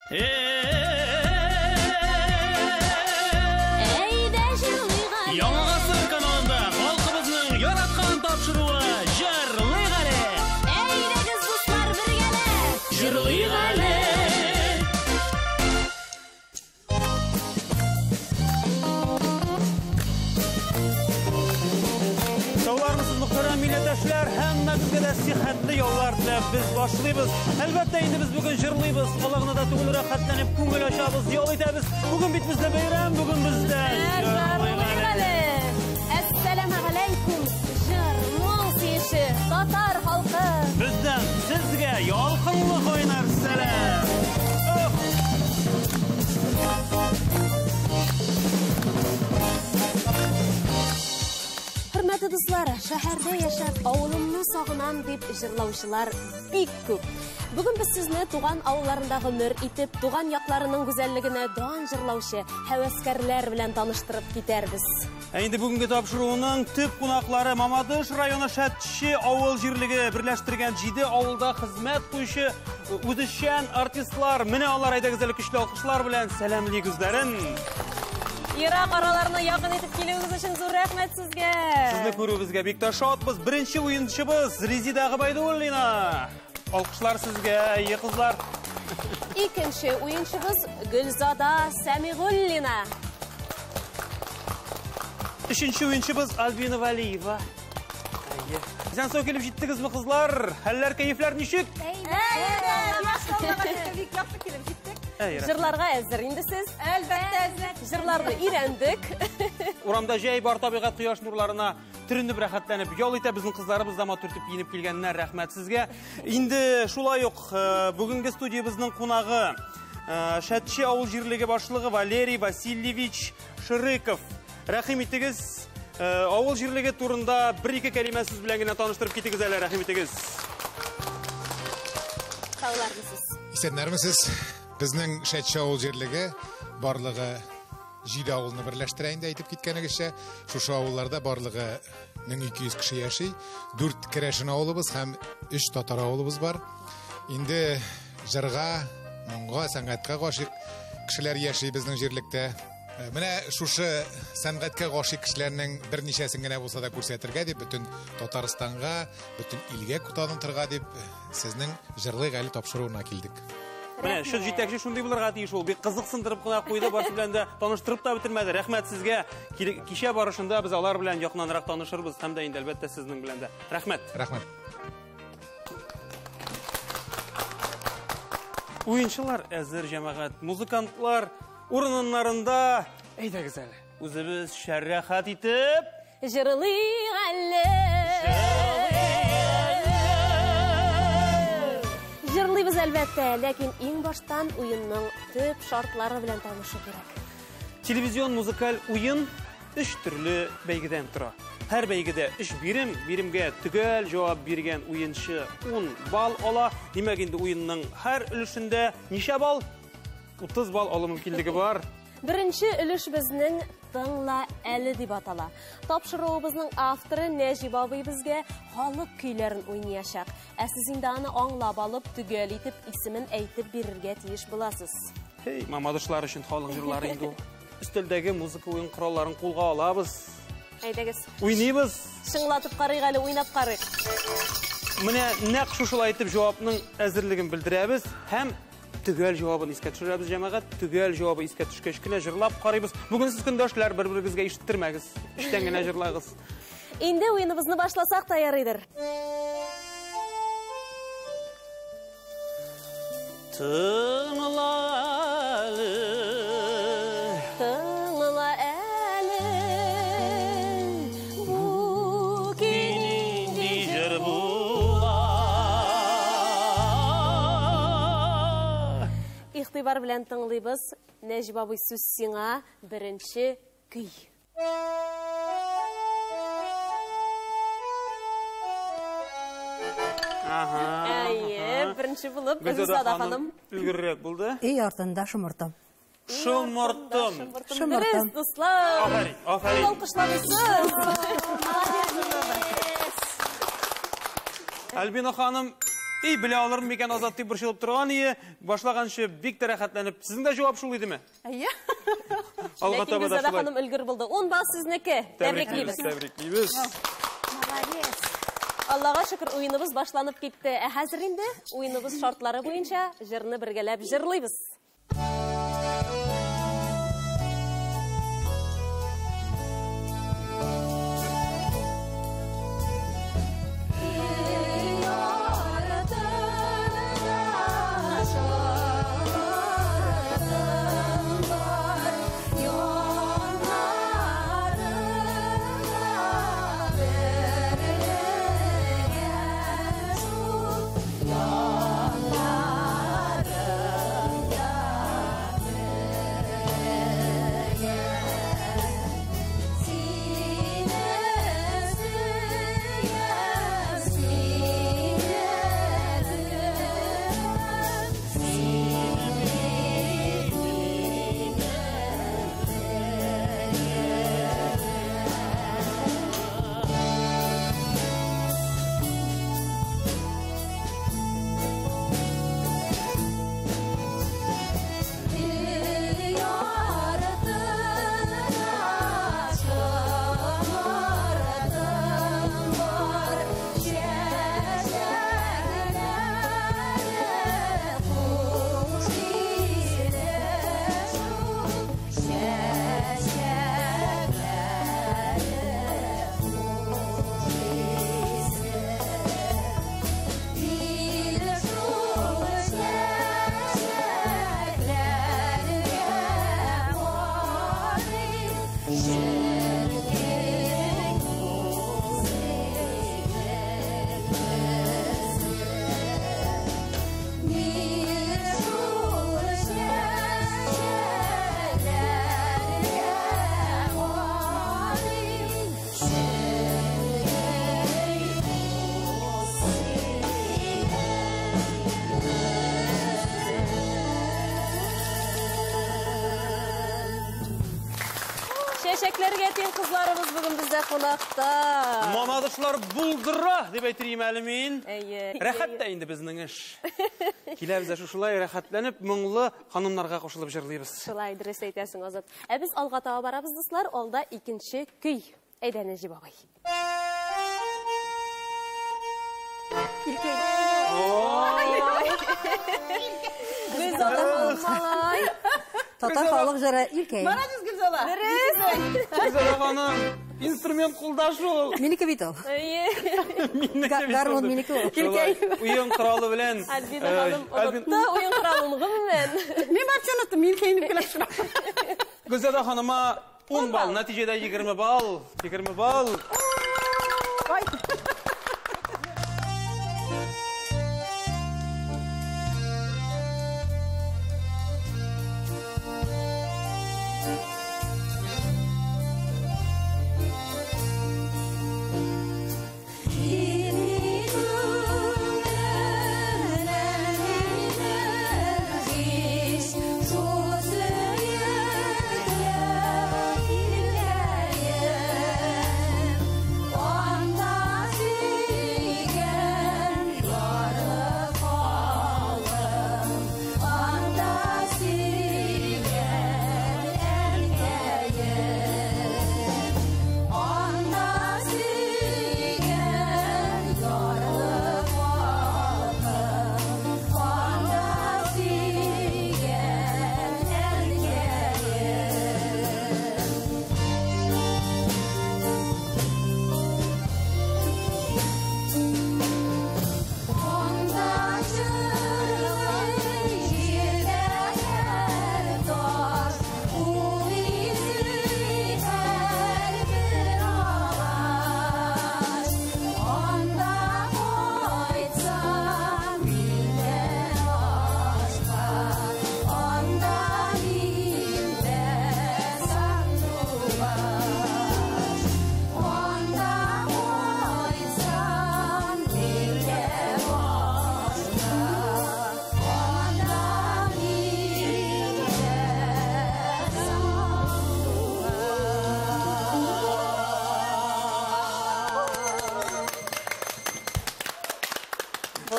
Әйдә җырлыйк әле. Яңа гасыр каналында халкыбызның яраткан тапшыруы Җырлыйк әле. Әйдәгез, дуслар, бергәләп. Җырлыйк әле. Саулармысыз, мөхтәрәм милләттәшләр, һәммәгезгә дә сихәтле яллар теләп без башлыйбыз. Әлбәттә, инде без бүген җырлыйбыз, ала гына да түгел, рәхәтләнеп күңел ачабыз, ял итәбез. Бүген бит бездә бәйрәм, бүген бездә Җырлыйк әле. Әссәламегаләйкүм, җыр, моң сөюче татар халкы. Бездән сезгә ялкынлы кайнар сәлам. Ох! Хөрмәтле дуслар, шәһәрдә яшәп, авылымны сагынам дип җырлаучылар бик күп. Бүген без сезне туган авылларында гомер итеп, туган якларының гүзәллегенә дан җырлаучы һәвәскәрләр белән таныштырып китәрбез. Ә инде бүгенге тапшыруның төп кунаклары Мамадыш районы Шәтче авыл җирлеге берләштергән 7 авылда хезмәт куючы үзешчән артистлар. Менә алар, әйдәгез әле көчле алкышлар белән сәламлик үзләрен. Ерак араларны якын итеп килүегез өчен зур рәхмәт сезгә. Сезне күрүебезгә бик тә шатбыз. Беренче уенчыбыз Резида Гобәйдуллина. Алкышлар сезгә, әйе, кызлар. Икенче уенчыбыз Гөлзада Сәмигуллина. Өченче уенчыбыз Альбина Валиева. Әйе. Исән сау килеп җиттегезме, кызлар? Хәлләр, кәефләр ничек? Бик яхшы килеп җиттек. Әй, рәхмәт. Җырларга әзер инде сез. Әлбәттә, әзер. Җырларны өйрәндек. Урамда җәй бар, табигать кояш нурларына төренеп, рәхәтләнеп ял итә. Безнең кызларыбыз да матур итеп киенеп килгәннәр, рәхмәт сезгә. Инде шулай ук бүгенге студиябезнең кунагы Шәтче авыл җирлеге башлыгы Валерий Васильевич Шырыков. Рәхим итегез, авыл җирлеге турында бер-ике кәлимә сүз белән генә таныштырып китегез әле, рәхим итегез. Саулармысыз? Исәннәрмесез? Безнең Шәтче авыл җирлеге барлыгы 7 авылны берләштерә инде, әйтеп киткәнегезчә. Шушы авылларда барлыгы 1200 кеше яши. 4 керәшен авылыбыз һәм 3 татар авылыбыз бар. Инде җырга, моңга, сәнгатькә гашыйк кешеләр яши безнең җирлектә. Менә шушы сәнгатькә гашыйк кешеләрнең берничәсен генә булса да күрсәтергә дип, бөтен Татарстанга, бөтен илгә танытырга дип, сезнең Җырлыйк әле тапшыруына килдек. Менә чын җитәкче шундый булырга тиеш ул. Бик кызыксындырып кына куйды, барысы белән дә таныштырып та бетермәде. Рәхмәт сезгә. Кичә барышында без алар белән якыннанрак танышырбыз һәм дә инде әлбәттә сезнең белән дә. Рәхмәт. Рәхмәт. Уенчылар әзер, җәмәгать, музыкантлар урыннарында. Әйдәгез әле. Үзебез шәрәхәт итеп җырлыйк әле. Җырлыйбыз әлбәттә, ләкин иң баштан уенның төп шартлары белән танышу кирәк. Телевизион музыкаль уен 3 төрле бәйгедән тора. Һәр бәйгедә 3 бирем, биремгә төгәл җавап биргән уенчы 10 балл ала. Димәк, инде уенның һәр өлешендә ничә балл? 30 балл алу мөмкинлеге бар. Беренче өлеш безнең Тыңла әле дип атала. Тапшыруыбызның авторы Нәҗип абый безгә халык көйләрен уйнаячак. Ә сез инде аны аңлап алып, төгәл итеп исемен әйтеп бирергә тиеш буласыз. Һей, мамадышлар өчен халык җырлары инде ул. Өстәлдәге музыка уен коралларын кулга алабыз. Әйдәгез. Уйныйбыз. Чыңлатып карыйк әле, уйнап карыйк. Менә нәкъ шушылай итеп җавапның әзерлеген белдерәбез һәм төгәл җавабын искә төшерәбез, җәмәгать. Төгәл җавабы искә төшкәч кенә җырлап карыйбыз. Бүген сез көндәшләр, бер-берегезгә ишеттермәгез. Эчтән генә җырлагыз. Инде уеныбызны башласак та ярыйдыр. Тыңла әле. Тыңла әле. Бу көй нинди җыр була? Игътибар белән тыңлыйбыз. Нәҗип абый, сүз сиңа, беренче көй. Ага. Әйе, беренче булып Гөлзада Гөлзада ханым ханым. өлгеррәк булды. Өй артында шомыртым. Шомыртым. Шомыртым. Дөрес, дуслар. Афәрин, афәрин. Алкышламыйсыз. Альбина ханым Эй, белә алырмы микән Азат дип борчылып торган ие, башлаганчы бик тә рәхәтләнеп. Сезнең дә җавап шул идеме? Әйе. Алга Ләкин таба да Гөлзада шулай. ханым өлгер булды. 10 балл сезнеке. Тәбриклибез, Тәбриклибез. тәбриклибез. Молодец. Аллага шөкер, уеныбыз башланып китте. Ә хәзер инде уеныбыз шартлары буенча җырны бергәләп җырлыйбыз. Чәчәкләргә тиң кызларыбыз бүген бездә кунакта. Мамадышлар булдыра дип әйтер әле мин. Әйе. Рәхәт тә инде безнең эш. Киләбез дә шушылай рәхәтләнеп, моңлы ханымнарга кушылып җырлыйбыз. Шулай дөрес әйтәсең, Азат. Ә без алга таба барабыз, дуслар. Алда икенче көй. Әйдә, Нәҗип абый. Гөлзада ханым, малай. Татар халык җыры Илкәй. Молодец, Гөлзада. Дөрес. Гөлзада ханым, инструмент кулда шул. Минеке бит ул. Әйе. Минеке бит Гармун ул. минеке ул. Шулай, уен коралы белән. Альбина ханым Альбин- онытты уен коралын гомумән. Мин вообще оныттым, мин киенеп килеп чыгам. Гөлзада ханыма 10 балл, нәтиҗәдә 20 балл. 20 балл. Ай.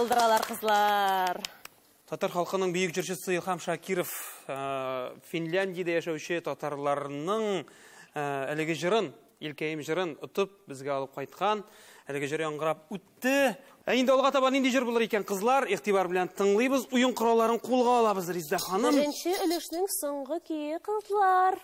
Булдыралар кызлар. Татар халкының бөек җырчысы Илһам Шакиров Финляндиядә яшәүче татарларның әлеге җырын, Илкәем җырын отып безгә алып кайткан. Әлеге җыр яңгырап үтте. Ә инде алга таба нинди җыр булыр икән, кызлар? Игътибар белән тыңлыйбыз, уен коралларын кулга алабыз, Резеда ханым. Беренче өлешнең соңгы көе, кызлар.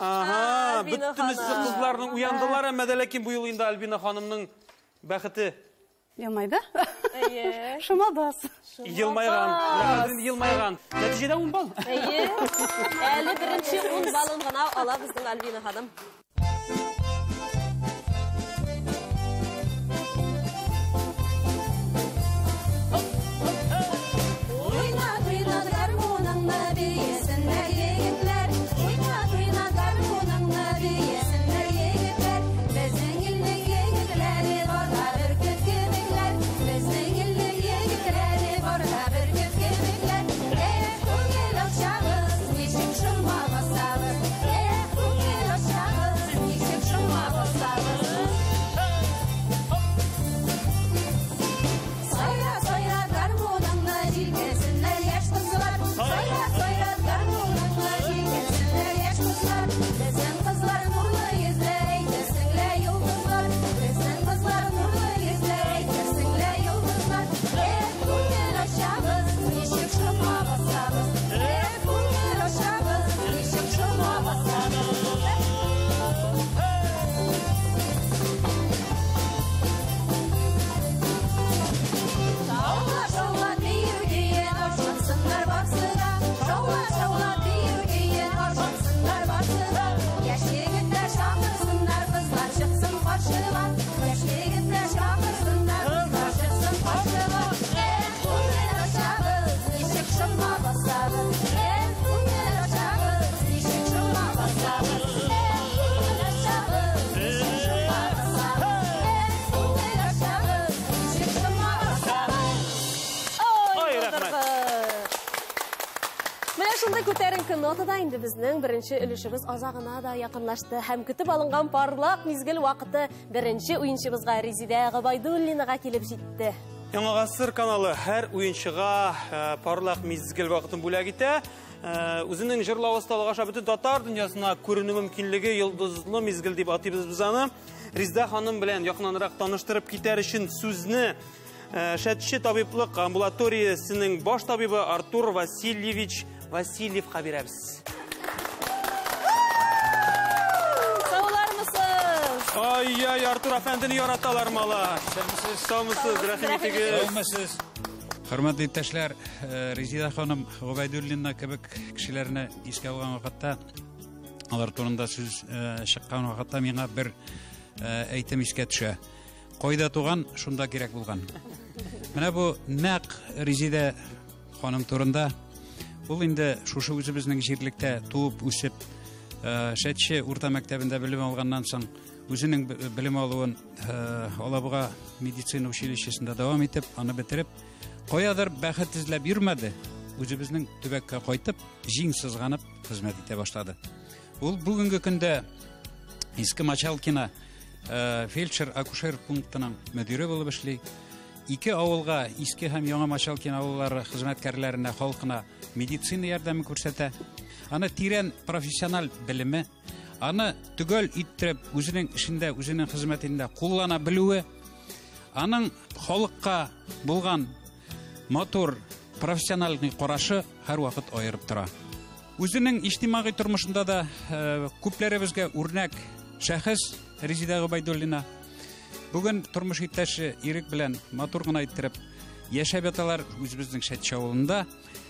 Ага, бөтенесе кызларның уяндылар, әмма дә ләкин бу юлы инде Альбина ханымның бәхете Елмайды. Әйе. Шома бас. Елмайган. Менә инде елмайган. Нәтиҗәдә 10 балл. Әйе. Әле беренче 10 баллын гына ала безнең Альбина ханым. Уйнат, уйнат гармуныңны, биесеннәр егетләр. Уйнат, уйнат гармуныңны, биесеннәр егетләр. Безнең илнең егетләре бар да бөркет кебекләр. Безнең илнең егетләре бар да бөркет кебекләр. Эх, күңел ачабыз, ничек шома басабыз. Эх, күңел ачабыз, ничек шома басабыз. Сайра, сайра гармуныңны, җилкенсеннәр яшь кызлар. Сайра, сайра гармуныңны, җилкенсеннәр яшь кызлар. Безнең кызлар нурлы йөзле, әйтерсең лә йолдызлар. Безнең кызлар нурлы йөзле, әйтерсең лә йолдызлар. Эх, күңел ачабыз, ничек шома басабыз. Эх, күңел ачабыз, ничек шома басабыз. Шаула, шаула, бию көен ашкынсыннар барсы да. Шаула, шаула, бию көен ашкынсыннар барсы да. Яшь егетләр чакырсыннар, кызлар чыксын каршыга. Яшь егетләр чакырсыннар, кызлар чыксын каршыга. Эх, күңел ачабыз, ничек шома басабыз. Эх, күңел ачабыз, ничек шома басабыз. Эх, күңел ачабыз, ничек шома басабыз. Эх, күңел ачабыз, ничек шома басабыз. Ой, Ой, рәхмәт. Менә шундый күтәренке нотада инде безнең беренче өлешебез азагына да якынлашты һәм көтеп алынган парлак мизгел вакыты беренче уенчыбызга Резеда Гобәйдуллинага килеп җитте. Яңа Гасыр каналы һәр уенчыга парлак мизгел вакытын бүләк итә. Үзенең җырлау осталыгы аша бөтен татар дөньясына күренү мөмкинлеге йолдызлы мизгел дип атыйбыз без аны. Резеда ханым белән якыннанрак таныштырып китәр өчен сүзне Шәтче табиблык амбулаториясенең баш табибы Артур Васильевич Васильевка бирәбез. Саулармысыз? Ай-яй, Артур әфәндене яраталар малар. Саумысыз, рәхим итегез. Саумысыз. Хөрмәтле иптәшләр, Резеда ханым Гобәйдуллина кебек кешеләрне искә алган вакытта, алар турында сүз чыккан вакытта миңа бер әйтем искә төшә. Кайда туган, шунда кирәк булган. Менә бу нәкъ Резеда ханым турында. Ул инде шушы үзебезнең җирлектә туып үсеп, Шәтче урта мәктәбендә белем алганнан соң үзенең белем алуын Алабуга медицина училищесында дәвам итеп, аны бетереп, каядыр бәхет эзләп йөрмәде. Үзебезнең төбәккә кайтып, җиң сызганып хезмәт итә башлады. Ул бүгенге көндә Иске Мочалкино фельдшер-акушер пунктының мөдире булып эшли. Ике авылга, Иске һәм Яңа Мочалкино авыллары хезмәткәрләренә, халкына медицина ярдәме күрсәтә. Аны тирән профессиональ белеме, аны төгәл иттереп үзенең эшендә, үзенең хезмәтендә куллана белүе, аның халыкка булган матур профессиональ карашы һәрвакыт аерып тора. Үзенең иҗтимагый тормышында да күпләребезгә үрнәк шәхес Резеда Гобәйдуллина. Бүген тормыш иптәше Ирек белән матур гына иттереп яшәп яталар үзебезнең Шәтче авылында.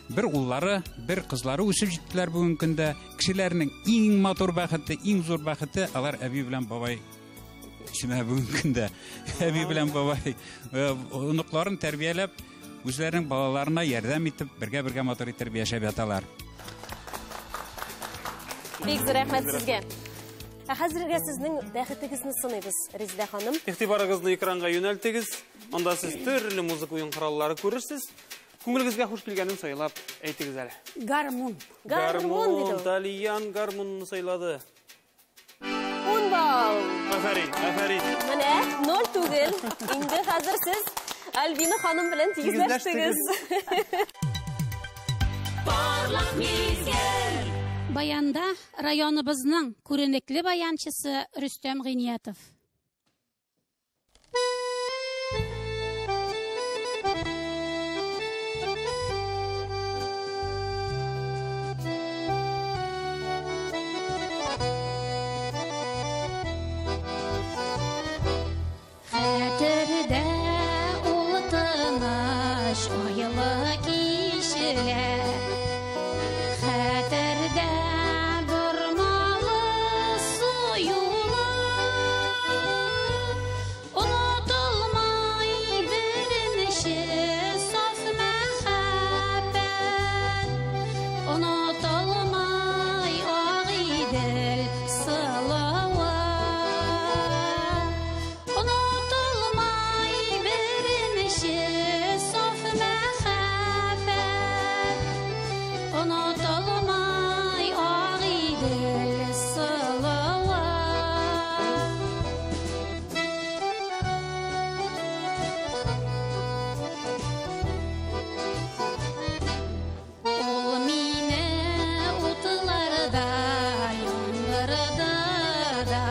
Бер уллары, бер кызлары үсеп җиттеләр бүгенге көндә. Кешеләрнең иң матур бәхете, иң зур бәхете алар әби белән бабай. Исеме бүгенге көндә әби белән бабай оныкларын тәрбияләп, үзләренең балаларына ярдәм итеп, бергә-бергә матур итеп яшәп яталар. Бик зур рәхмәт сезгә. Ә хәзергә сезнең бәхетегезне сыныйбыз, Резеда ханым. Игътибарыгызны экранга юнәлтегез. Анда сез төрле музыка уен кораллары күрерсез. Күңелегезгә хуш килгәнен сайлап әйтегез әле. Гармун. Гармун, диде ул. Тальян гармунны сайлады. Вау! Афәрин, афәрин. Менә 0 түгел. Инде хәзер сез Альбина ханым белән тигезләштегез. Парлак мизгел. Баянда районыбызның күренекле баянчысы Рөстәм Гыйниятов. Хәтердә ул тыныч айлы кичеләр, хәтердә бормалы су юлы, онытылмай беренче саф мәхәббәт, онытылмай Агыйдел сылуы. Онытылмай беренче саф мәхәббәт, онытылмай Агыйдел сылуы. Ул мине утларда яндырды да,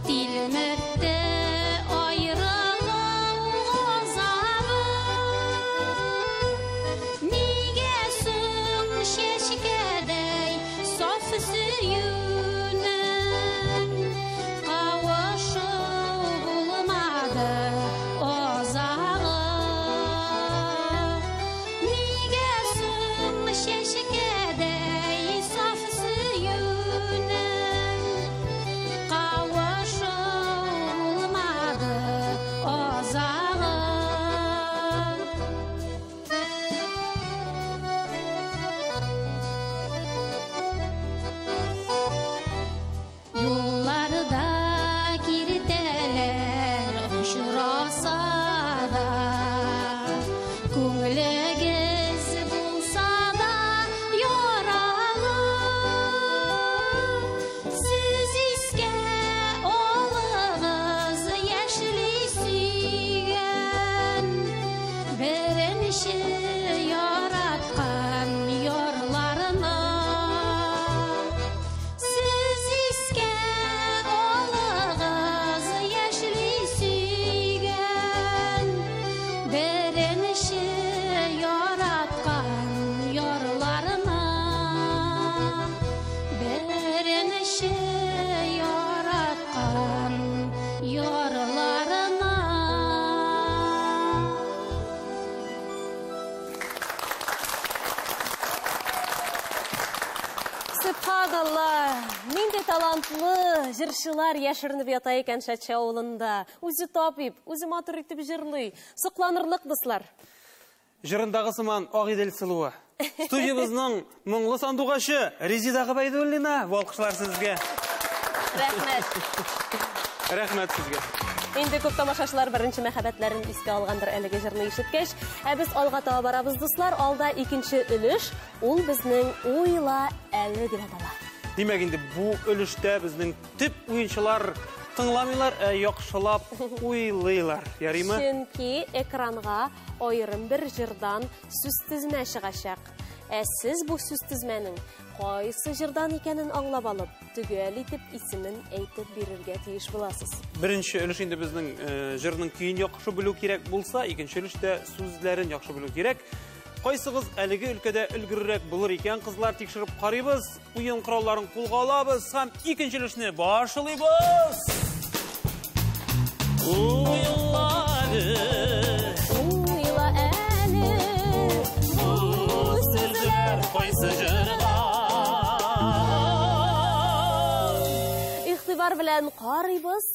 тилмертте айрылу газабы. Нигә соң чәчкәдәй саф сөюнең кавышу булмады азагы? Нигә соң чәчкәдәй саф сөюнең кавышу булмады азагы? Юлларда киртәләр очраса да, күңелегез булса да яралы, сез искә алыгыз яшьли сөйгән, беренче яраткан ярларны. Сез искә алыгыз яшьли сөйгән, беренче яраткан ярларны, беренче яраткан ярларны. Сөбханалла, нинди талантлы җырчылар яшеренеп ята икән Шәтчә авылында. Үзе табиб, үзе матур итеп җырлый. Сокланырлык дуслар. Җырындагы сыман Агыйдел сылуы. Студиябезнең моңлы сандугачы Резида Гобәйдуллина. Бу алкышлар сезгә. Рәхмәт. Рәхмәт сезгә. Инде күп тамашачылар беренче мәхәббәтләрен искә алгандыр әлеге җырны ишеткәч. Ә без алга таба барабыз, дуслар. Алда икенче өлеш, ул безнең Уйла әле дип атала. Димәк, инде бу өлештә безнең төп уенчылар тыңламыйлар, ә яхшылап уйлыйлар. Ярыймы? Чөнки экранга аерым бер җырдан сүз тезмә чыгачак. Ә сез бу сүз тезмәнең кайсы җырдан икәнен аңлап алып, төгәл итеп исемен әйтеп бирергә тиеш буласыз. Беренче өлеш инде безнең җырның көен яхшы белү кирәк булса, икенче өлештә сүзләрен яхшы белү кирәк. Кайсыгыз әлеге өлкәдә өлгеррәк булыр икән, кызлар, тикшереп карыйбыз, уен коралларын кулга алабыз һәм икенче өлешне башлыйбыз. Уйла әле, Уйла әле, бу сүзләр кайсы җырда? Игътибар белән карыйбыз,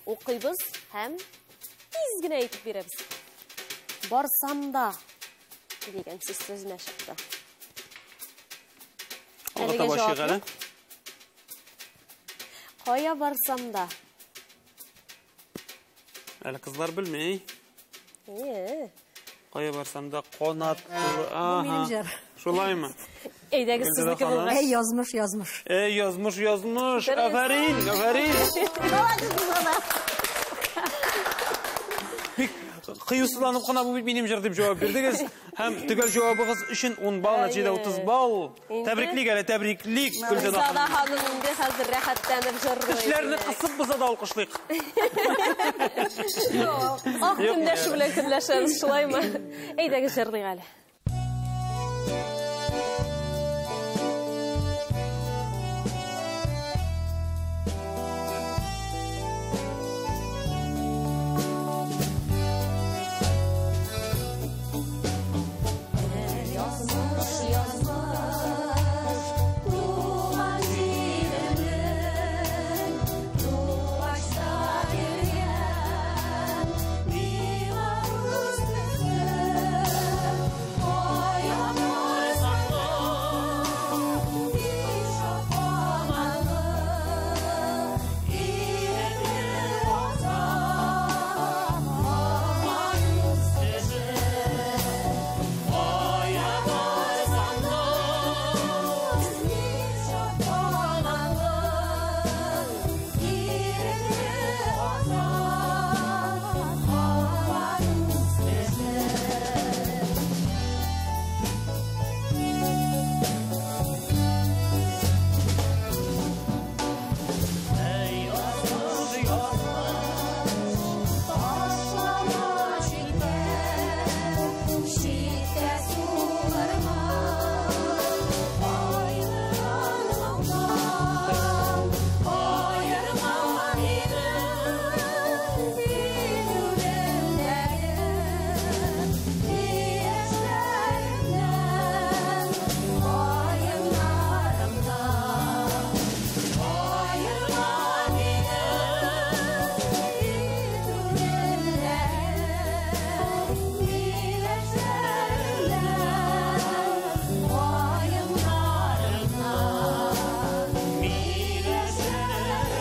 укыйбыз һәм тиз генә әйтеп бирәбез. Барсам да дигән сүз сүзенә чыкты. Алга Әлегә таба җавап чыгыйк әле. юк. Кая барсам да. Әле кызлар белми. Е. Кая барсам да канатлы. Бу минем Аһа. җыр. Шулаймы? Әйдәгез сезнеке булгач. Әй, язмыш, язмыш. Әй, язмыш, язмыш. Афәрин, афәрин. Бик кыюсызланып кына бу бит минем җыр дип җавап бирдегез. Һәм төгәл җавабыгыз өчен 10 балл, нәтиҗәдә 30 балл. Тәбриклик әле, тәбриклик, Гөлзада Гөлзада ханым инде хәзер рәхәтләнеп җырлый. Тешләрне кысып булса да алкышлыйк. Ак көнләшү белән көнләшәбез, шулаймы? Әйдәгез җырлыйк әле. Язмыш, язмыш, туган җиремнең тугач та биргән миңа үз төсен. Кая барсам да, мин шатланамын, ирекле Ватан, һаман үсешен. Кая барсам да, мин шатланамын, ирекле Ватан, һаман үсешен. Ташлама читкә, читкә суырма, Кайгыларыңнан аерма мине, мин үлемдәге яшьләремнән, каеннарымнан. Аерма мине, мин үлемдәге миләшләремнән, каеннарымнан, миләшләремнән,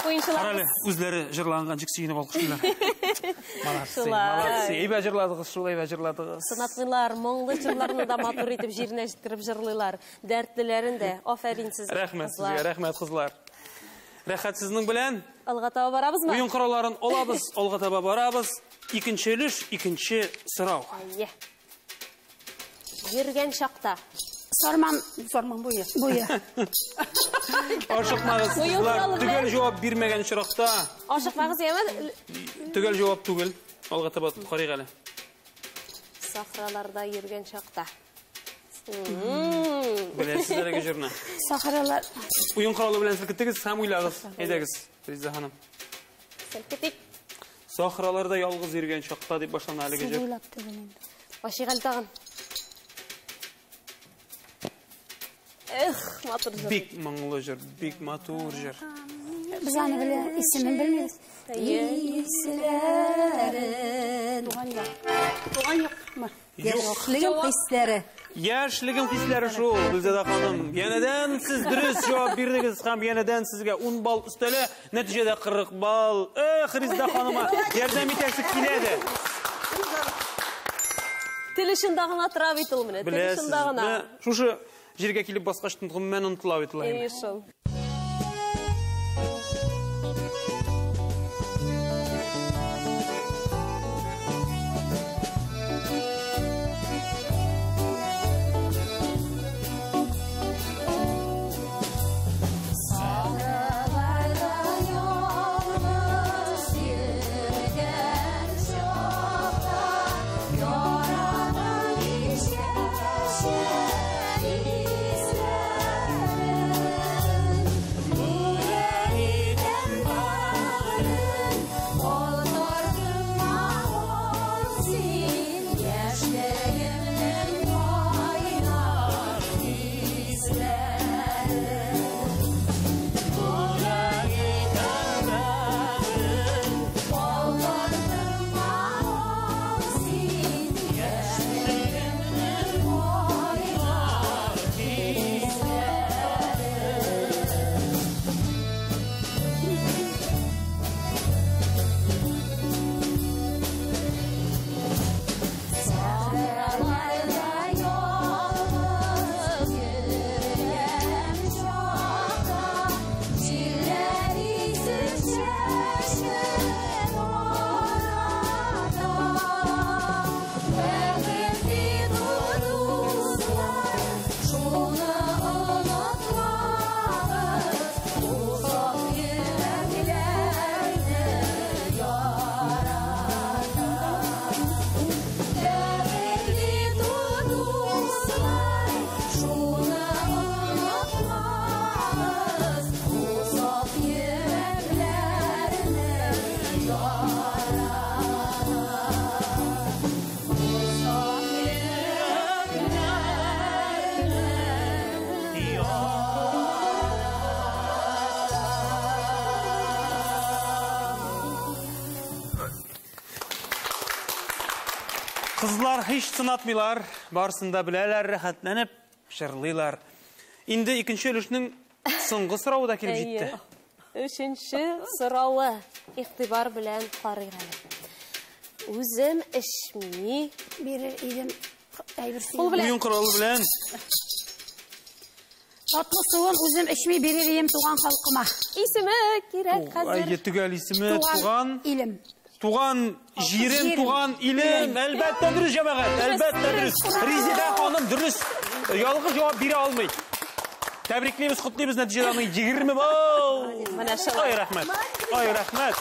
Кара Уенчылар әле, үзләре җырланган җик сөенеп алкышлыйлар. Молодцы, Шулай. молодцы. Әйбәт җырладыгыз, шул әйбәт җырладыгыз. сынатмыйлар, моңлы җырларны да матур итеп җиренә җиткереп җырлыйлар. Дәртлеләрен дә. Афәрин сезгә. Рәхмәт кызлар. сезгә, рәхмәт кызлар. Рәхәт сезнең белән. Алга таба барабызмы? Уен коралларын алабыз, алга таба барабыз. Икенче өлеш, икенче сорау. Әйе. Йөргән чакта. Сарман, Сарман буе. Буе. Ашыкмагыз, Уен кызлар. коралы Төгәл белән. җавап бирмәгән очракта, Ашыкмагыз, яме? төгәл җавап түгел. Алга таба карыйк әле. Сахраларда йөргән чакта. Беләсез әлеге җырны. Сахаралар. Уен коралы белән селкеттегез һәм уйлагыз. Әйдәгез, Резеда ханым. Селкетик. Сахраларда ялгыз йөргән чакта дип башлана әлеге җыр. Уйлап түгел инде. Башыйк әле тагын. Эх, матур җыр. Бик моңлы җыр, бик матур җыр. Без аны белә, исемен белмибез. Әйе. Хисләрен. Туган як. Туган якмы? Яшьлегем хисләре. Яшьлегем хисләре шул, Гөлзада ханым. Янәдән сез дөрес җавап бирдегез һәм янәдән сезгә 10 балл өстәлә, нәтиҗәдә 40 балл. Эх, Резеда ханыма ярдәм итәсе килә дә. Тел очында гына тора бит ул менә, тел Беләсез, очында гына. менә шушы җиргә килеп баскач гомумән онытыла бит ул. Әйе шул. Сахраларда ялгыз йөргән чакта, ярадан ишәшә исләрем. Кызлар һич сынатмыйлар, барысын да беләләр, рәхәтләнеп җырлыйлар. Инде икенче өлешнең соңгы соравы да килеп җитте. Өченче соравы. Игътибар белән карыйк әле. Үзем эчми бирер идем әйбер. Уен коралы белән. Татлы суын үзем эчми бирер идем туган халкыма. Исеме кирәк хәзер. Әйе, төгәл исеме туган илем. Туган җирем, туган илем. Әлбәттә дөрес, җәмәгать, әлбәттә дөрес. Резеда ханым дөрес. Ялгыш җавап бирә алмый. Тәбриклибез, котлыйбыз, нәтиҗәдә аның 20 балл. Менә шулай. Ай, рәхмәт. Ай, рәхмәт.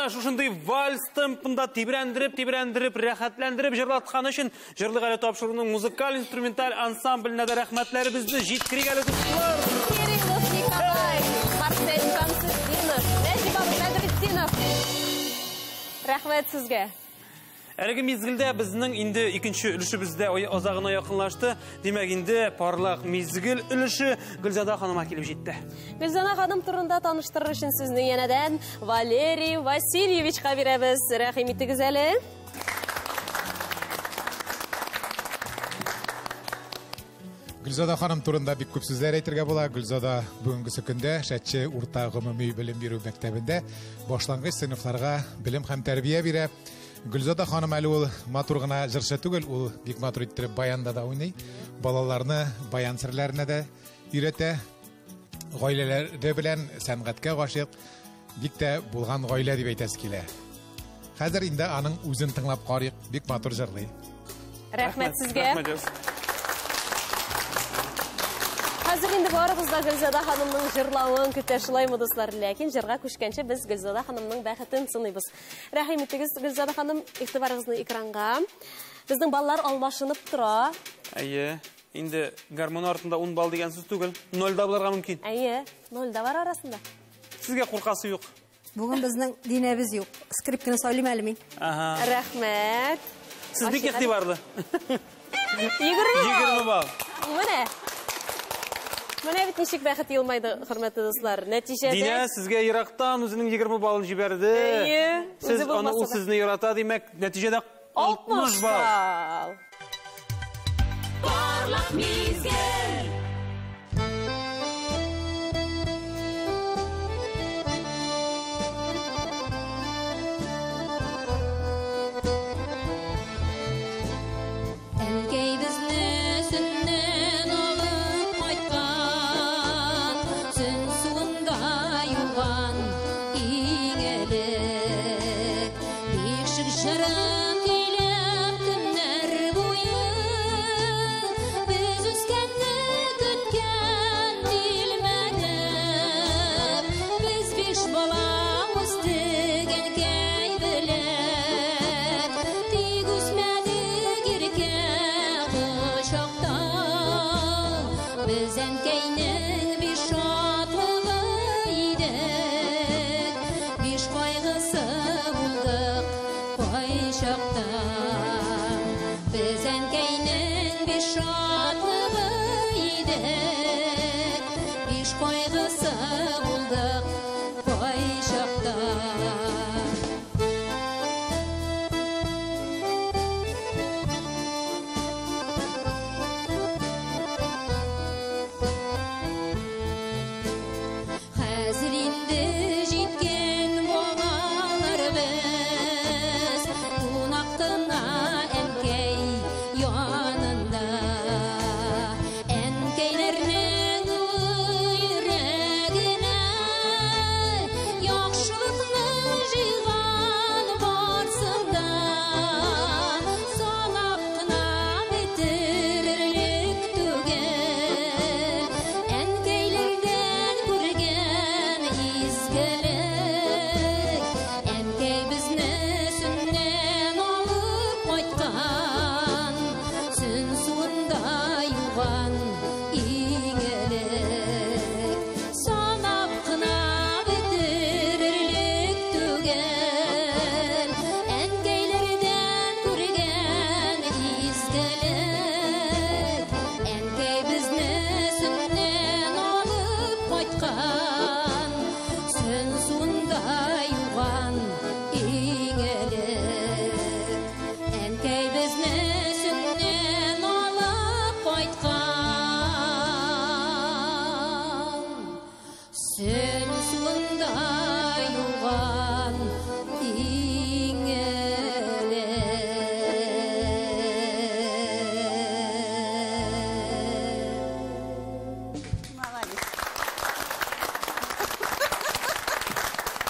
Шушындый вальс темпында тибрәндереп, тибрәндереп, рәхәтләндереп җырлаткан өчен җырлык әле тапшыруның музыкаль-инструменталь ансамбленә дә рәхмәтләребезне җиткерик әле, дуслар. Кириллов Николай, Марсель Шамсетдинов, Нәҗип Бәдретдинов. Рәхмәт сезгә. Әлеге мизгелдә безнең инде икенче өлешебездә азагына якынлашты. Димәк, инде парлак мизгел өлеше Гөлзада ханыма килеп җитте. Гөлзада ханым турында таныштырыр өчен сүзне янәдән Валерий Васильевичка бирәбез. Рәхим итегез әле. Гөлзада ханым турында бик күп сүзләр әйтергә була. Гөлзада бүгенге көндә Шәтче урта гомуми белем бирү мәктәбендә башлангыч сыйныфларга белем һәм тәрбия бирә. Гөлзада ханым әле ул матур гына җырчы түгел, ул бик матур иттереп баянда да уйный. Балаларны баян серләренә дә өйрәтә. Гаиләләре белән сәнгатькә гашыйк, бик тә булган гаилә дип әйтәсе килә. Хәзер инде аның үзен тыңлап карыйк, бик матур җырлый. Рәхмәт сезгә. Хәзер инде барыбыз да Гөлзада ханымның җырлавын көтә, шулаймы, дуслар? Ләкин җырга күчкәнче без Гөлзада ханымның бәхетен сыныйбыз. Рәхим итегез, Гөлзада ханым, игътибарыгызны экранга. Безнең баллар алмашынып тора. Әйе, инде гармон артында 10 балл дигән сүз түгел, 0 да булырга мөмкин. Әйе, 0 да бар арасында. Сезгә куркасы юк. Бүген безнең динәбез юк. Скрипканы сайлыйм әле мин. Ага. Рәхмәт. Сез бик игътибарлы. 20 20 балл. Менә. Менә бит ничек бәхет елмайды, хөрмәтле дуслар. Нәтиҗәдә Динә сезгә ерактан үзенең 20 баллын җибәрде. Әйе, Сез аны ул сезне ярата, димәк, нәтиҗәдә 60 балл. Парлак мизгел. Әнкәй безне сөннән алып кайткан, сөн суында юган иң элек. Бишек җырын көйләп төннәр буе, без үскәнне көткән тилмереп. Без биш бала үстек. Кайчакта без әнкәйнең биш шатлыгы идек, биш кайгысы булдык кайчакта. Хәзер инде җиткән балалар без, кунак кына әнкәй янында. Әнкәйләрнең йөрәгенә яхшылыкны җыйган барсын да, санап кына бетерерлек түгел. Әнкәйләрдән күргән изгелек, әнкәй безне Сөннән алып кайткан, Сөн суында юган иң элек. Санап кына бетерерлек түгел, әнкәйләрдән күргән изгелек, әнкәй безне Сөннән алып кайткан, Сөн суында юган иң элек. Әнкәй безне Сөннән алып кайткан, Сөн суында юган иң элек.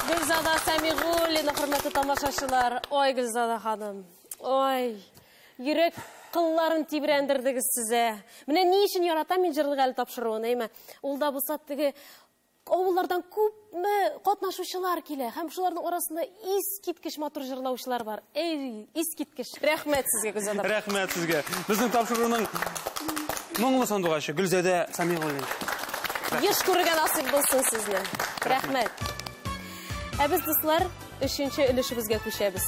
Гөлзада Сәмигуллина, хөрмәтле тамашачылар. Ой, Гөлзада ханым. Ой, йөрәк кылларын тибрәндердегез сезә. Менә ни өчен яратам мин җырлык әле тапшыруын, әйме? Ул да булса теге авыллардан күпме катнашучылар килә һәм шуларның арасында искиткеч матур җырлаучылар бар. Эй, искиткеч. Рәхмәт сезгә, Гөлзада. Рәхмәт сезгә. Безнең тапшыруның моңлы сандугачы Гөлзадә Сәмигуллина. Еш күрергә насыйп булсын сезне. Рәхмәт. Ә без, дуслар, өченче өлешебезгә күчәбез.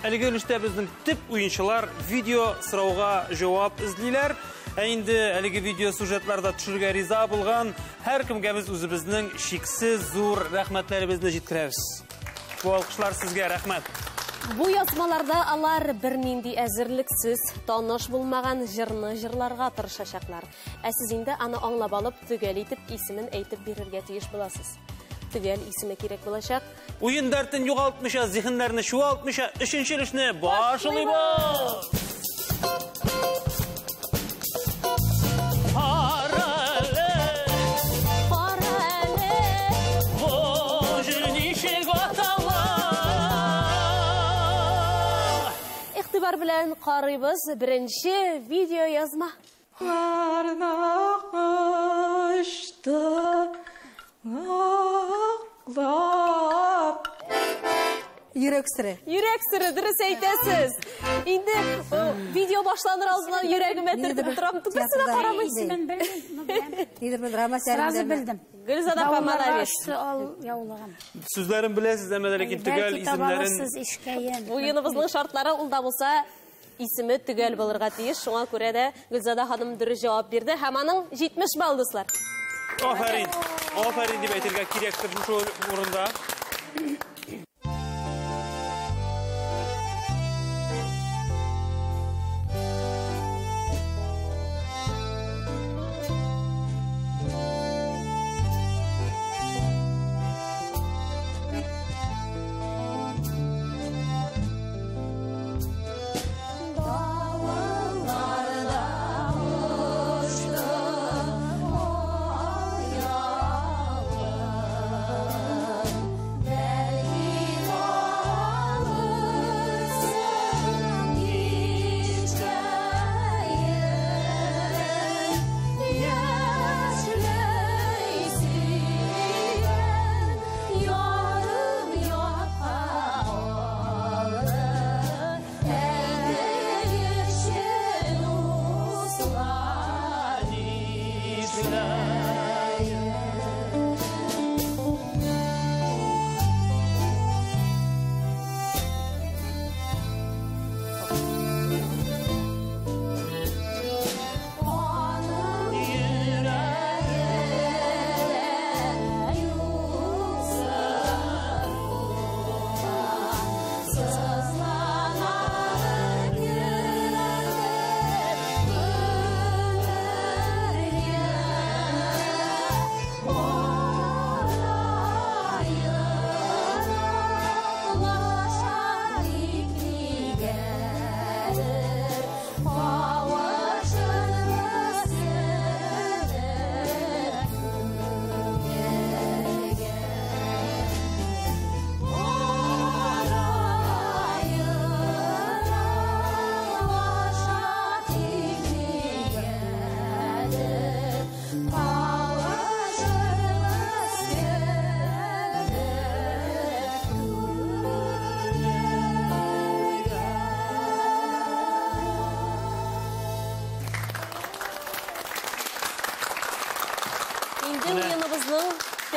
Әлеге өлештә безнең төп уенчылар видео сорауга җавап эзлиләр. Ә инде әлеге видео сюжетларда төшерергә риза булган һәркемгә без үзебезнең чиксез зур рәхмәтләребезне җиткерәбез. Бу алкышлар сезгә, рәхмәт. Бу язмаларда алар бернинди әзерлексез, таныш булмаган җырны җырларга тырышачаклар. Ә сез инде аны аңлап алып, төгәл итеп исемен әйтеп бирергә тиеш буласыз. Төгәл исеме кирәк булачак. Уен дәртен югалтмыйча, зиһеннәрне чуалтмыйча, өченче өлешне башлыйбыз. Кара әле, Кара әле, бу җыр ничек атала? Игътибар белән карыйбыз беренче видео язма. Карнагышты аклап. Йөрәк сере. Йөрәк сере, дөрес әйтәсез. Инде видео башланыр алдыннан йөрәгемә төртеп торам. Берсенә карамыйсың. Мин белмим, ну беләм. Нидер бер драма Сразу белдем. Гөлзада апа, Давылларга молодец. очты ал яулыгым. Сүзләрен беләсез, әмма ләкин төгәл Бәлки исемнәрен табалырсыз ишкәен. Уеныбызның шартлары ул да булса исеме төгәл булырга тиеш. Шуңа күрә дә Гөлзада ханым дөрес җавап бирде һәм аның 70 балл, дуслар. Афәрин. Афәрин дип әйтергә кирәктер шушы урында. Давылларда очты ал яулык.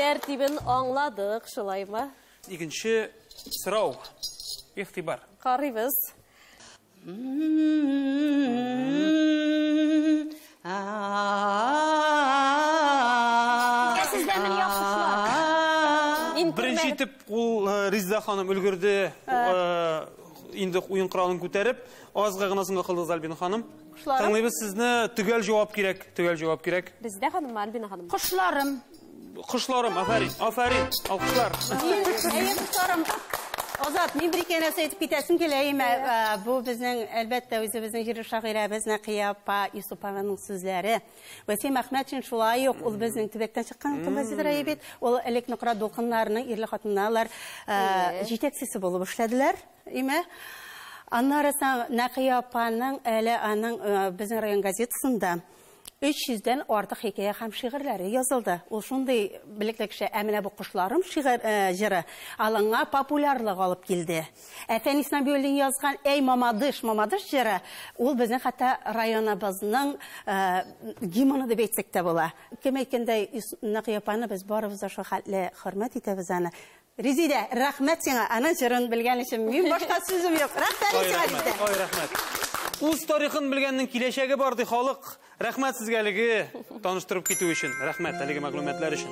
Тәртибен аңладык, шулаймы? Икенче сорау. Игътибар. Карыйбыз. Беренче итеп ул Резеда ханым өлгерде, инде уен коралын күтәреп, азга гына соңга калдыгыз, Альбина ханым. Тыңлыйбыз сезне, төгәл җавап кирәк, төгәл җавап кирәк. Резеда ханыммы, Альбина ханым? Кошларым. Кошларым, афәрин, афәрин, алкышлар. Әйе, кошларым. Азат, мин бер ике нәрсә әйтеп китәсем килә, әйме, бу безнең, әлбәттә, үзебезнең җирле шагыйрәбез Нәкыя апа Юсупованың сүзләре. Вәсим Әхмәтшин шулай ук, ул безнең төбәктән чыккан композитор әйе бит. Ул элек Нократ дулкыннарының ирле хатыннар җитәкчесе булып эшләделәр, әйме. Аннары соң Нәкыя апаның әле аның безнең район газетасында 300-дән артык хикәя һәм шигырьләре язылды. Ул шундый белекле кеше, ә менә бу кошларым шигырь җыры алыңа популярлык алып килде. Ә Фәнис Нәбиуллин язган Әй Мамадыш, Мамадыш җыры, ул безнең хәтта районыбызның гимны дип әйтсәк тә була. Кем әйткәндәй, Нәкыя апаны без барыбыз да шул хәтле хөрмәт итәбез аны. Резеда, рәхмәт сиңа, аның җырын белгән өчен. Мин башка сүзем юк. Рәхмәт сиңа, Резеда. Ой, рәхмәт. Үз тарихын белгәннең киләчәге бар, ди халык. Рәхмәт сезгә әлеге таныштырып китү өчен. Рәхмәт әлеге мәгълүматлар өчен.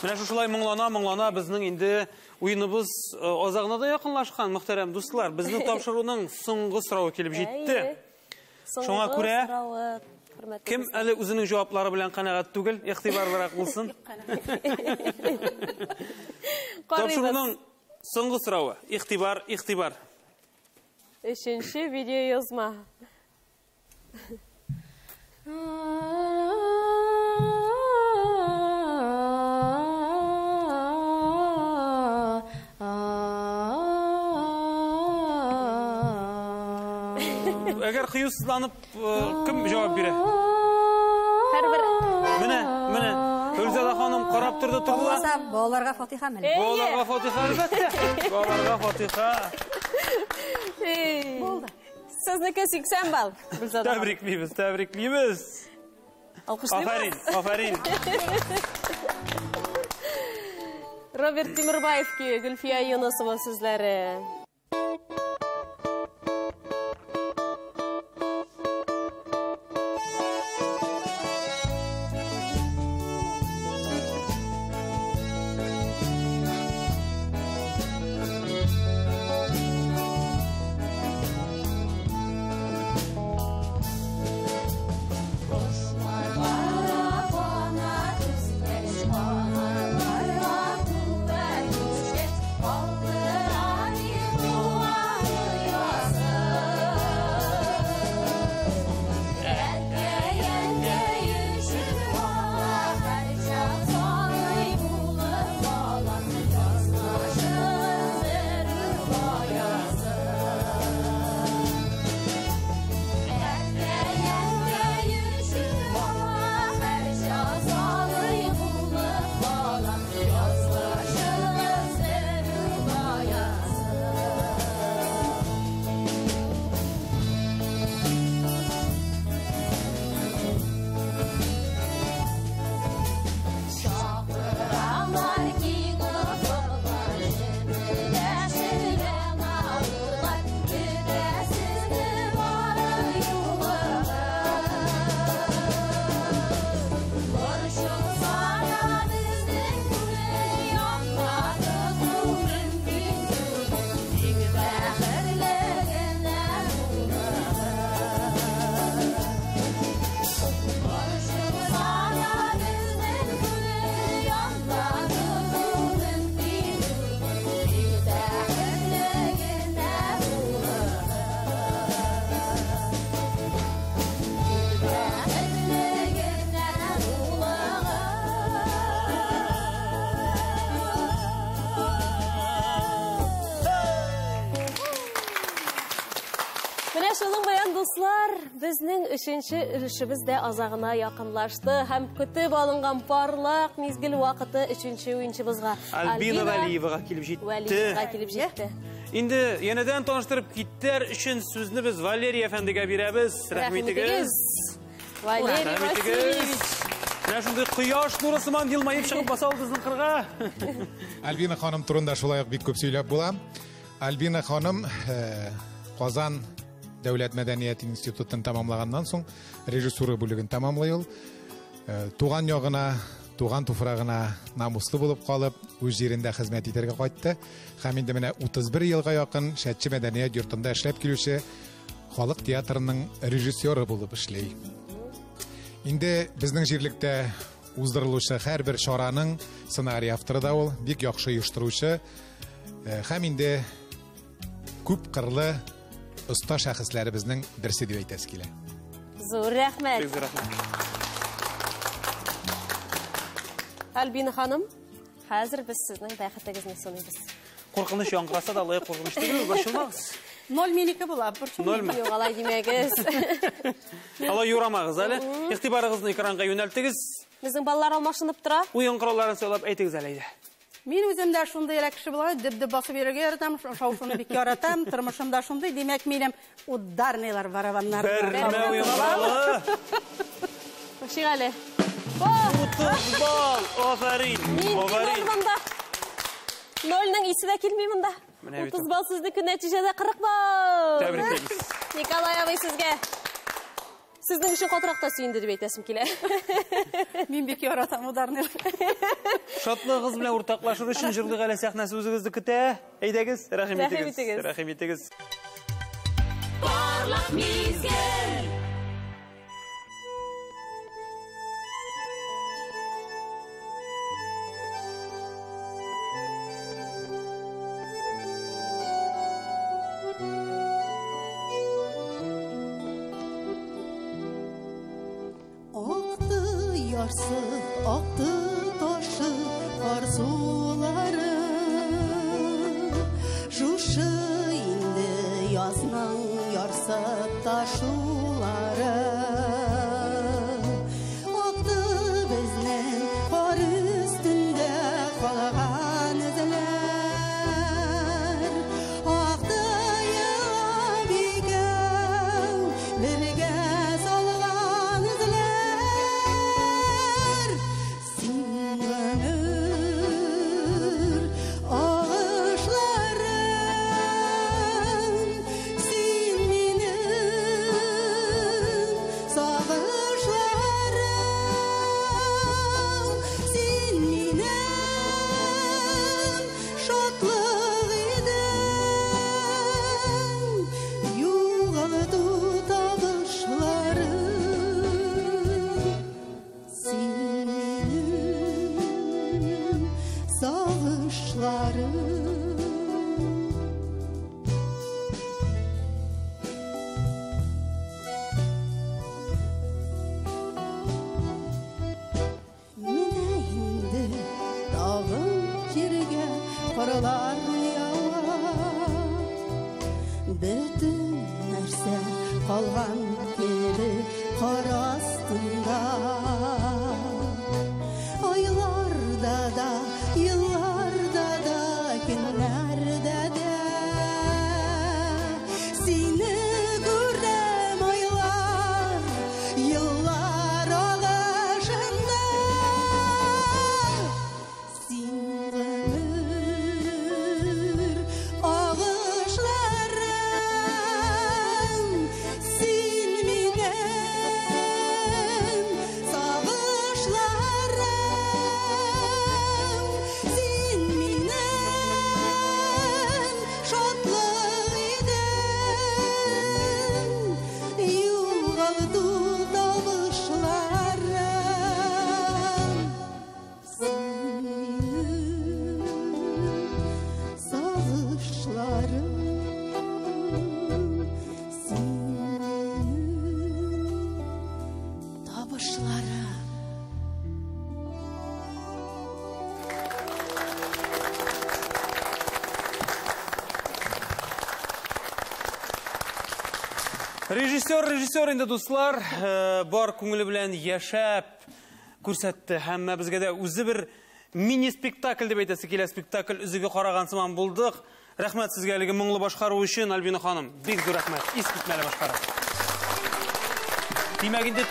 Менә шушылай моңлана, моңлана безнең инде уеныбыз азагына да якынлашкан, мөхтәрәм дуслар. Безнең тапшыруның соңгы соравы килеп җитте. Шуңа күрә кем әле үзенең җаваплары белән канәгать түгел, игътибарлырак булсын. Тапшыруның соңгы соравы. Игътибар, игътибар. Өченче видеоязма. Әгәр кыюсызланып, кем җавап бирә? Һәрбер. Менә, менә. Гөлзада ханым карап торды, торды. Булмаса, балаларга фатиха менә. Балаларга фатиха, әлбәттә. Балаларга фатиха. Булды. Сезнеке 80 балл, Гөлзада. Тәбриклибез, тәбриклибез. Алкышлыйбыз. Афәрин, афәрин. Роберт Тимирбаев көе, Гөлфия Юнысова сүзләре. Канатларга куәт үскәч, калдыра дуслар, безнең өченче өлешебез дә азагына якынлашты һәм көтеп алынган парлак мизгел вакыты өченче уенчыбызга Альбина Вәлиевага килеп җитте. Вәлиевага килеп җитте. Инде янәдән таныштырып китәр өчен сүзне без Валерий әфәндегә бирәбез. Рәхим итегез. Валерий Рәхим итегез. Васильевич. Менә шундый кояш нуры сыман елмаеп чыгып баса ул безнең кырга. Альбина ханым турында шулай ук бик күп сөйләп була. Альбина ханым Казан Дәүләт мәдәният институтын тәмамлаганнан соң режиссура бүлеген тәмамлый ул. Туган ягына, туган туфрагына намуслы булып калып, үз җирендә хезмәт итәргә кайтты. Һәм инде менә 31 елга якын Шәтче мәдәният йортында эшләп килүче халык театрының режиссеры булып эшли. Инде безнең җирлектә уздырылучы һәрбер чараның сценарий авторы да ул, бик яхшы оештыручы, һәм инде күп кырлы оста шәхесләребезнең берсе дип әйтәсе килә. Зур рәхмәт. Бик зур рәхмәт. Альбина ханым, хәзер без сезнең бәхетегезне сыныйбыз. Куркыныч яңгыраса да алай куркыныч түгел, борчылмагыз. Ноль минеке була, борчылмагыз. Нольме? Юк, алай димәгез. Алай юрамагыз әле. Игътибарыгызны экранга юнәлтегез. Безнең балалар алмашынып тора. Уен коралларын сайлап әйтегез әле әйдә. Мин үзем дә шундыйрак кеше булам, дөп-дөп басып йөрергә яратам, шау-шуны бик яратам, тормышым да шундый, димәк, минем ударныйлар, барабаннар. Бер уен коралы. Башыйк әле. 30 балл! Афәрин! Нинди Афәрин! бар монда? Нольның исе дә килми монда. Менә бит 30 балл сезнеке, нәтиҗәдә 40 балл. Тәбриклибез. Николай абый сезгә. Сезнең өчен катырак та сөенде дип әйтәсем килә. Мин бик яратам ударныйлар. Шатлыгыгыз белән уртаклашыр өчен җырлык әле сәхнәсе үзегезне көтә. Әйдәгез, рәхим Рәхим итегез. итегез. Рәхим итегез. Парлак мизгел. Акты ярсы, акты ташы, кар сулары. Шушы инде язның ярсы ташулары. Акты безнең кар өстендә калган эзләр. Акты елап икәү бергә салган эзләр. Син гомер агышларың, син минем сагышларым, син минем шатлык идең, югалту табышларым. Син минем сагышларым. Менә инде тагын җиргә карлар ява. Бөтен нәрсә калган кебек кар астында. Айларда да, елларда да, көннәрдә дә сине күрәм айлар, еллар агышында. Син гомер агышларың, син минем сагышларым, син минем шатлык идең, югалту табышларым. Син минем сагышларым, син минем табышларым. Режиссер, режиссер инде, дуслар, бар күңеле белән яшәп күрсәтте. Һәм безгә дә үзе бер мини-спектакль дип әйтәсе килә, спектакль өзеге караган сыман булдык. Рәхмәт сезгә әлеге моңлы башкару өчен, Альбина ханым. Бик зур рәхмәт. Искитмәле башкару. Димәк, инде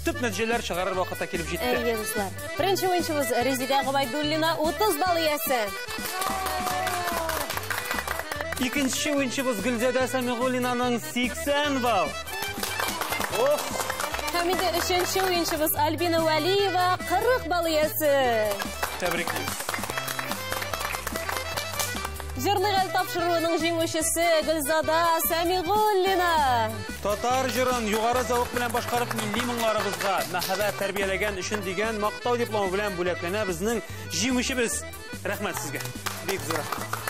төп нәтиҗәләр чыгарыр вакытта килеп җитте. Әйе, дуслар. Беренче уенчыбыз Резидә Гобәйдуллина 30 балл иясе. Икенче уенчыбыз Гөлзадә Сәмигуллинаның 80 балл. Ох! Һәм инде өченче уенчыбыз Альбина Вәлиева 40 балл иясе. Тәбриклибез. Җырлык әле тапшыруының җиңүчесе Гөлзада Сәмигуллина. Татар җырын югары зәвык белән башкарып милли моңнарыбызга мәхәббәт тәрбияләгән өчен дигән мактау дипломы белән бүләкләнә безнең җиңүчебез. Рәхмәт сезгә. Бик зур рәхмәт.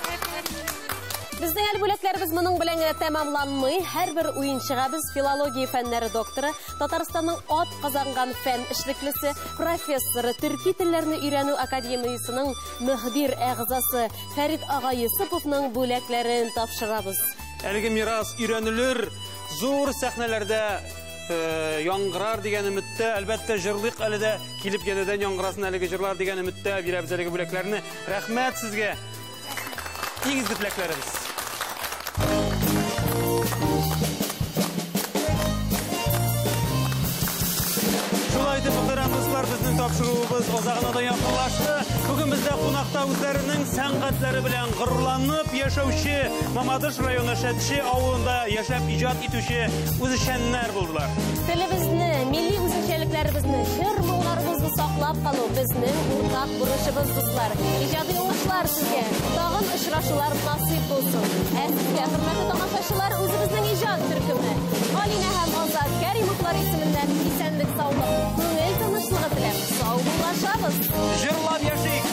Безнең әле бүләкләребез моның белән генә тәмамланмый. Һәрбер уенчыга без филология фәннәре докторы, Татарстанның ат казанган фән эшлеклесе, профессоры, төрки телләрне өйрәнү академиясенең мөхбир әгъзасы Фәрит ага Юсуповның бүләкләрен тапшырабыз. Әлеге мирас өйрәнелер, зур сәхнәләрдә яңгырар дигән өметтә, әлбәттә, җырлык әле дә килеп янәдән яңгырасын әлеге җырлар дигән өметтә бирәбез әлеге бүләкләрне. Рәхмәт сезгә. Иң изге теләкләребез. Шулай итеп, мөхтәрәм дуслар, безнең тапшыруыбыз азагына да якынлашты. Бүген бездә кунакта үзләренең сәнгатьләре белән горурланып яшәүче Мамадыш районы Шәтче авылында яшәп иҗат итүче үзешчәннәр булдылар. Телебезне, милли үзенчәлекләребезне, җыр моңнарыбызны саклап калу безнең уртак бурычыбыз, дуслар. Иҗади уңышлар сезгә. Тагын очрашулар насыйп булсын. Ә сезгә, хөрмәтле тамашачылар, үзебезнең иҗат төркеме Алинә һәм Азат Кәримовлар исеменнән исәнлек, саулык, күңел тынычлыгы теләп саубуллашабыз. Җырлап яшик!